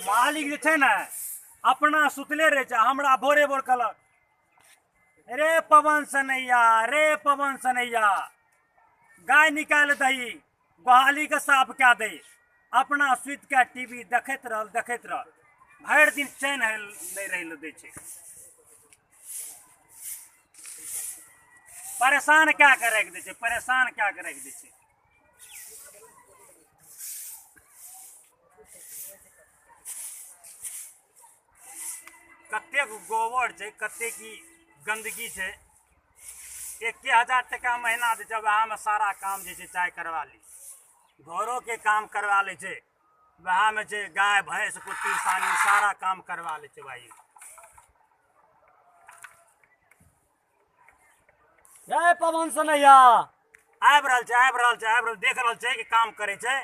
मालिक जे छै ने अपना सुतले रहै छै, हमरा भोरे भोर कहलक रे पवन सनैया, रे पवन सनैया, गाय निकालि दही, गोहाली के साफ कए दही। अपना सुति के टीवी देखैत रहल, देखैत रहल, भरि दिन चैन नहि रहै लए दै छै, परेशान कए के राखि दै छै, परेशान कए के राखि दै छै। कतेक गोबर छै, कतेक ई गंदगी छै। 1000 टका महीना दै छै, वएहमे सारा काम जे छै चाय करवा ली, घरोके काम करवा लै छै, वएहमे छै गाय भैंस कुत्ती सानी सारा काम करवा लै छै भाई। जय पवन सनैया। आबि रहल छै, आबि रहल छै, आबि रहल, देख रहल छै कि काम करै छै।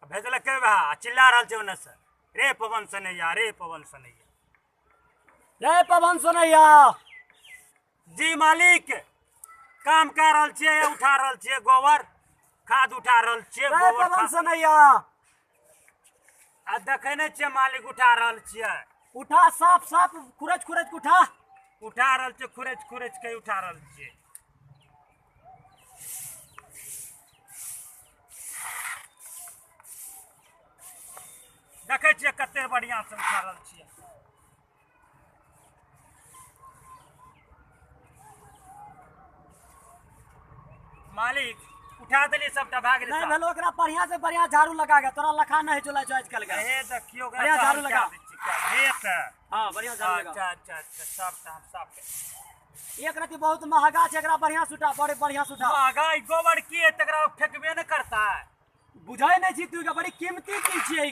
भेजलकै वएह, चिल्ला रहल छै ओन्नेसँ, रे पवन सनैया, रे पवन सनैया। जय पवन सनैया। जी मालिक, काम कए रहल छियै, उठा रहल छियै गोबर, खाद उठा रहल छियै, जय गोबर पवन खाद। सनैया। आ देखै नहि छियै मालिक, उठा रहल छियै। उठा, साफ साफ खुरच खुरच के उठा। उठा रहल छियै, खुरच खुरच के उठा रहल छियै। देखै छियै कते बढ़िआँ से उठा रहल छियै। मालिक उठा देलियै सबटा, भए गेलै नहीं साफ। भेलो, ओकरा बढ़िया से बढ़िया झाड़ू लगा के, तोरा लखा नहीं चलै छौ आजकल के। हे देखियौ, ओकरा बढ़िया झाड़ू साफ लगा। कए दै छियै, कए हे तऽ। हाँ, बढ़िया झाड़ू लगा। अच्छा, अच्छा, अच्छा, सबटा हम साफ कए। एक रति बहुत महगा छै, एकरा बढ़िया से उठा, बड़े बढ़िया से उठा। महगा ई गोबर की है, तकरा फेकबे नहि करता है। बुझै नहि छी तू, बड़ी कीमती चीज छियै ई।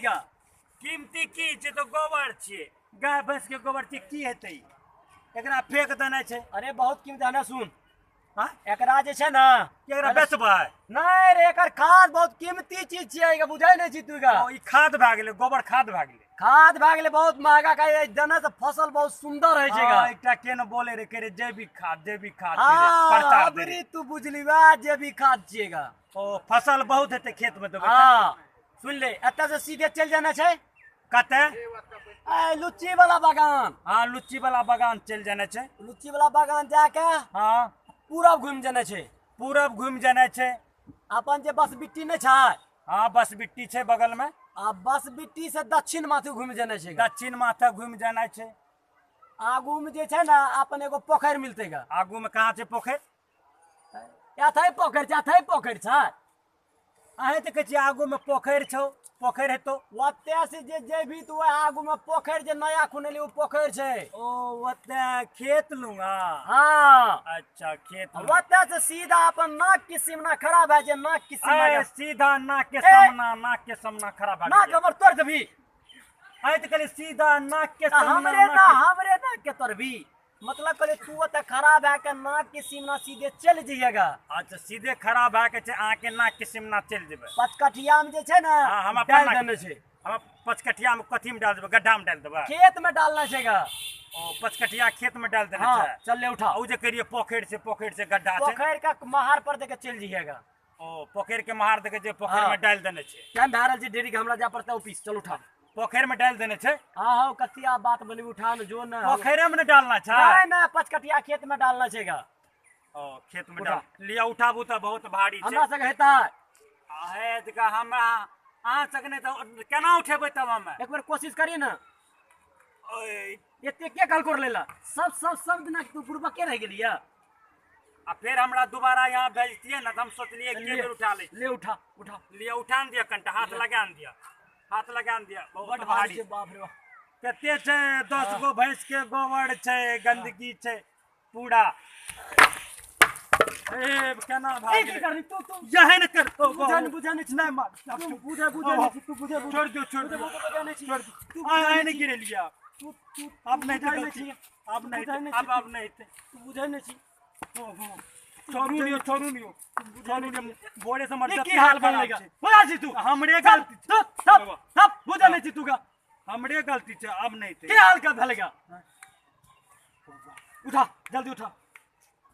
कीमती की छै, तऽ गोबर छियै, गाय भैंस के गोबर छियै, की हेतै ई? एकरा फेक देनाइ छै। अरे बहुत कीमती है ना, सुन। हाँ? एकरा जे छै ने, कि एकरा बेचबै? नहीं रे, एकर खाद बहुत कीमती चीज छियै, एकरा बुझै नहि छी तू। ओ, ई खाद भए गेलै, गोबर खाद भए गेलै। खाद भए गेलै बहुत महगा, कहै देने से फसल बहुत सुंदर होइ छै। हाँ, एकटा के ने बोले रे, कह रे जैविक खाद, जैविक खाद हाँ, कह रे, प्रचार दे रे। अबरी तू बुझली वएह जैविक खाद छियै गा। ओ फसल बहुत हेतै खेत में देबै। हाँ सुन ले, एतऽ से सीधे चलि जाना छै। कतऽ? ए लुच्ची वाला बगान। हाँ, लुच्ची वाला बगान चलि जाना छै। लुच्ची वाला बगान जाके हाँ, पूरब घुमि जाना छै। पूरब घुमि जाना छै। अपन जे बस बिट्टी नहि छै? हाँ, बस बिट्टी छै बगल में। आ बस बिट्टी से दक्षिण माथे घुमि जाना छै। दक्षिण माथे घुमि जाना छै। आगू में जे छै ने अपन एगो पोखरि मिलतै गा। आगू में कहाँ छै पोखरि? एतै पोखरि छै, एतै पोखरि छै। अहें तऽ कहै छियै आगू में पोखरि छौ, पोखरि हेतौ। ओतय से जे जेबही तऽ ओहि आगू में पोखरि जे नया खुनेली ओ पोखरि छै। ओ ओतय खेत लूंगा। हाँ। अच्छा, खेत लूंगा। ओतय से सीधा अपन नाक के सीमना खड़ा भए जाय, नाक के सीमना। ए, सीधा नाक के ए। सामना, नाक के सामना खड़ा भए नाक गेलै। हमर तोड़ देबही। अहें तऽ कहलियै सीधा नाक के सामना, हमरे नाक ना, के- हमरे नाक के तोड़बी। मतलब कहले तू ओतऽ खड़ा भए के नाक के सीमना सीधे चलि जइएगा। अच्छा, सीधे खड़ा भए के छै अहाँके नाक के सीमना चलि जेबै। पचकठिया में जे छै ने, हाँ, हम अपन डालि नाक- देने छै। हम पचकठिया में कथी में डाल देबै? गड्ढा में डाल देबै? खेत में डालना छै गा। ओ पचकठिया खेत में डाल देने हाँ, छै। चल ले उठा। ओ जे करिए पोखरि छै, पोखरि छै, गड्ढा छै। पोखरि के महार पर देके चलि जइएगा। ओ पोखरि के महार देके जे पोखरि हाँ। में डालि देने छै। टाइम भए रहल छै ढेरी के, हमरा जाय पड़तै ऑफिस, चल उठा। पोखरि में डालि देने छै। हाँ हाँ, कतिया बात बोली, उठा न जो न। पोखरि में ने डालना छै? नहीं नहीं, पचकटिया खेत में डालना छै गा। ओ खेत में उठा। डाल लिया, उठाबू तऽ बहुत भारी छै। हमरा सबके हेतै। हे तऽ हमरा अहाँ सबके नहि तऽ केना उठेबै तब हम? एक बेर कोशिश करी ने। ओए, एते के गलकोर लेला? सब सब सब दिना तू बुड़बके रहि गेलियै। आ फेर हमरा दोबारा यहाँ भेजतियै ने तऽ हम सोचलियै के बेर उठा लै। ले उठा, उठा। लिअ, उठा ने दिअ, कनिटा हाथ लगा ने दिअ, हाथ लगा ने दिअ। बहुत बड भारी भारी छै, बाप रे बाप। कते छै? 10 गो भैंस के गोबर छै, गंदगी छै पूरा। ए केना ए, की भाग करनी तू? तू यहे ने कर। तू बुझै नहि, बुझै नहि छी। नहीं मार, तू बुझै, बुझै नहि छी, तू बुझै, बुझै। छोड़ दियो, छोड़ दियो। बुझै नहि छी। छोड़ दियो। तू आय बुझै आय नहि नहीं छी। गिरेलिया। तू तू अब नहीं बुझै नहि गलती। छी। अब नहीं, बुझै नहि अब छी। अब नहीं। तू बुझै नहि छी। छोड़ू नियो, छोड़ू नियो, छोड़ू नियो, भोरे से मर ई की हाल बनलै गा? बुझै छी तू? हमरे चल, गलती छै। चल, सब सब बुझै नहि छी तू गा। हमरे गलती छै, अब नहीं की हाल का भेलै गा? उठा, जल्दी उठा।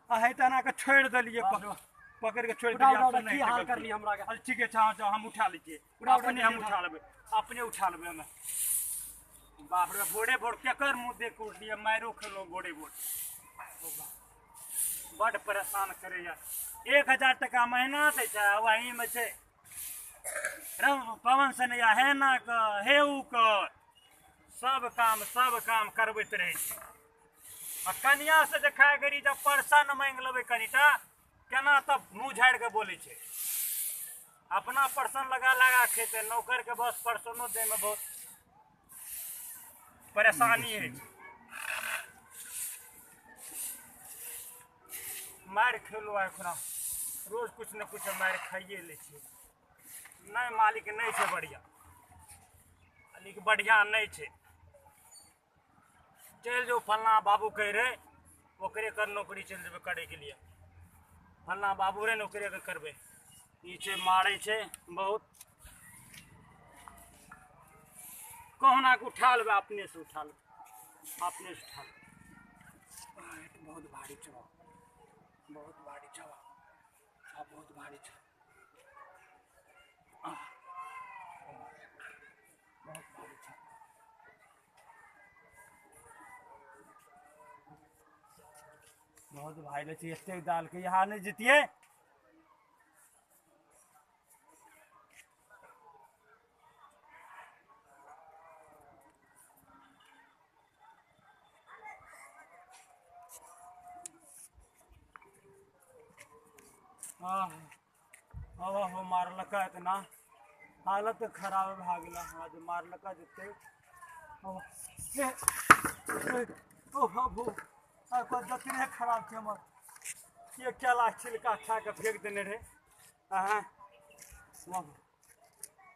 अहे तऽ एना के छोड़ि देलियै। बाप रे बाप। पकड़ के छोड़ि उठा देलियै, उठा आब की नहि हाल हेतै करली गलती। हमरा के। अच्छा ठीके छै, हँ जाउ, हम उठा लै छियै। उठा, उठा, अपने हम उठा। उठा लेबै, अपने उठा लेबै हमे। बाप रे, भोरे भोर केकर मुँह देख के उठलियै, मारियो खेलहुँ भोरे भोर। बड्ड परेशान करैया। 1000 टका महीना दै छै, आ वहीमे छै पवन सनैया हे ना कर हे उ कर, सब काम करबैत रहै छै। आ कनिया से जे खाय घड़ी जब परसन मांगि लेबै कनिटा, केना तब मुँह झाड़ि के बोलै छै। अपना परसन लगा लगा खेतै, नौकर के बस परसनो दैमे बहुत परेशानी होइ छै। मारि खेलहुँ एखना, रोज किछु ने किछु मारि खाइए लै छियै। नहि मालिक नहि छै बढ़िआँ, मालिक बढ़िआँ नहि छै। चलि जाउ फल्लाँ बाबू कहै रहै, ओकरे कर नौकरी चलि जेबै करैके लिए। फल्लाँ बाबू रहै ने, ओकरे के करबै। ई छै मारै छै बहुत, कहुना के उठा लेबै, अपने से उठा लेबै, अपने से उठा लेबै। बहुत भारी छै, बहुत भारी छै, बहुत भारी छै, बहुत भारी छै। बहुत भारी छै। एतेक दालके यहाँ नहि जैतियै। हो मारलका इतना हालत खराब भए गेल। हमरा जे मारलका जते ओ बाबू, जतने खराब छै हमर। के केला छिलका खा कऽ फेंक देने रहै। अहाँ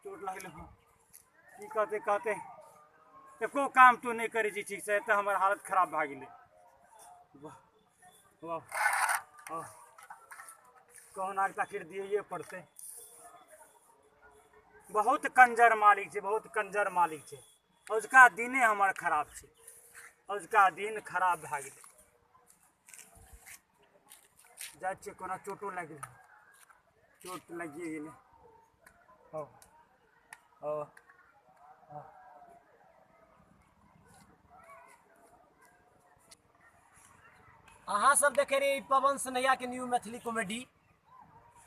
चोट लागलै। हँ की कहते कहते एको काम तू नहि करै छी ठीकसँ, एतऽ हमर हालत खराब भए गेलै। वाह वाह, कहुना कऽ आखिर दियैए पड़तै। बहुत कंजर मालिक छै, बहुत कंजर मालिक छै। अजुका दिने हमर खराब छै, अजुका दिन खराब भए गेलै। जाइ छियै, कोना चोटो लागि गेलै, चोट लागिए गेलै। ओ ओ अहाँ सब देखे रहियै पवन सनैया के न्यू मैथिली कॉमेडी।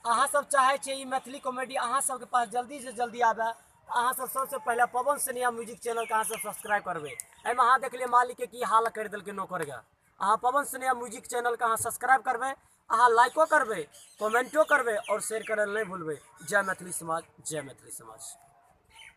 अहाँ सब चाहे छियै ई मैथिली कॉमेडी अहाँ सबके पास जल्दी से जल्दी आबे, अहाँ सब सबसे पहले पवन सनैया म्यूजिक चैनल के अहाँ सब सब्सक्राइब करबै। एहिमे अहाँ देखलियै मालिक के की हाल करि देलकै नौकर के। अहाँ पवन सनैया म्यूजिक चैनल के अहाँ सब्सक्राइब करबै, अहाँ लाइको करबै, कमेंटो करबै और शेयर करै लए नहि भूलबै। जय मैथिली समाज, जय मैथिली समाज।